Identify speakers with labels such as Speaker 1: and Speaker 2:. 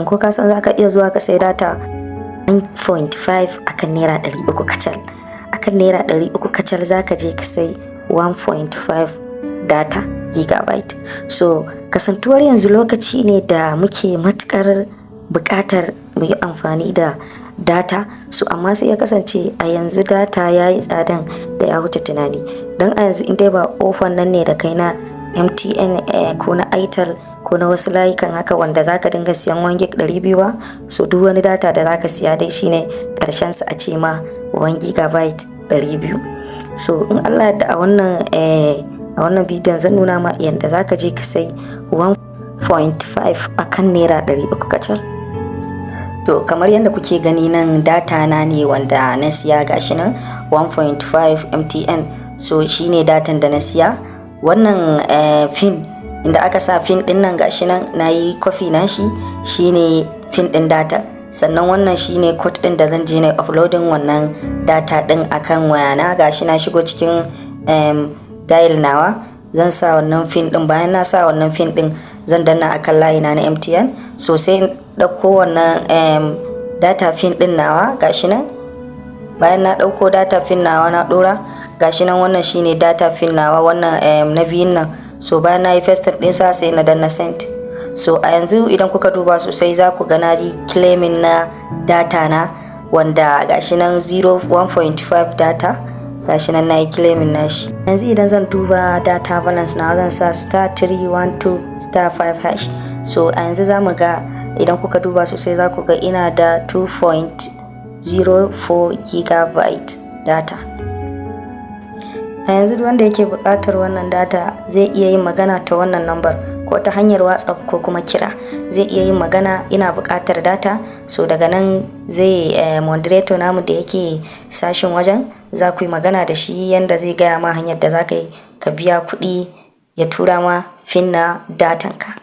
Speaker 1: Shin ko ka san za ka iya zuwa ka sai data 1.5 akan ₦300 kacal? Akan ₦300 kacal za ka je ka sai 1.5 data gigabyte. So kasantuwar yanzu lokaci ne da muke matukar buƙatar mu yi amfani da data, so amma sai ya kasance a yanzu data ya yi tsadan da ya wuce tunani. Don a yanzu in dai ba offer nan ne da kai na MTN ko na Airtel ko na wasu layukan haka wanda zaka dinga siyan 1 gig 200 ba, so duk wani data da zaka siya dai shine karshen sa a ce ma 1 gigabyte 200. So in Allah da a wannan bidiyon zan nuna ma yanda zaka je ka sai 1.5 akan ₦300 kacal. To kamar yadda kuke gani nan, data na ne wanda na siya, gashi nan 1.5 MTN. So shine datan da na siya. Wannan pin inda aka sa pin din nan, gashi nan na yi copy na shi, shine pin din data. Sannan wannan shine code din da zan je na uploading wannan data din akan wayana. Gashi na shigo cikin dial nawa, zan sa wannan pin din. Bayan na sa wannan pin din, zan danna akan layina na MTN. So sai in ɗauko wannan data pin din nawa, gashi nan. Bayan na ɗauko data pin nawa na ɗora, gashi nan, wannan shine data pin nawa, wannan na biyun nan. So bayan na yi paste ɗinsa, sai na danna send. So a yanzu idan kuka duba sosai, za ku ga na yi claiming na data na wanda gashi nan 1.5 data, gashi nan na yi claiming na shi. Yanzu idan zan duba data balance na, zan sa *312*5#. So a yanzu za mu ga, idan kuka duba sosai, za ku ga ina da 2.04 gigabyte data a yanzu. Duk wanda yake buƙatar wannan data zai iya yin magana ta wannan number, ko ta hanyar WhatsApp ko kuma kira. Zai iya yin magana, "Ina buƙatar data." So daga nan zai moderator namu da yake sashin wajen, za ku yi magana da shi yanda zai gaya ma hanyar da za ka yi ka biya kuɗi, ya tura ma pin na datanka.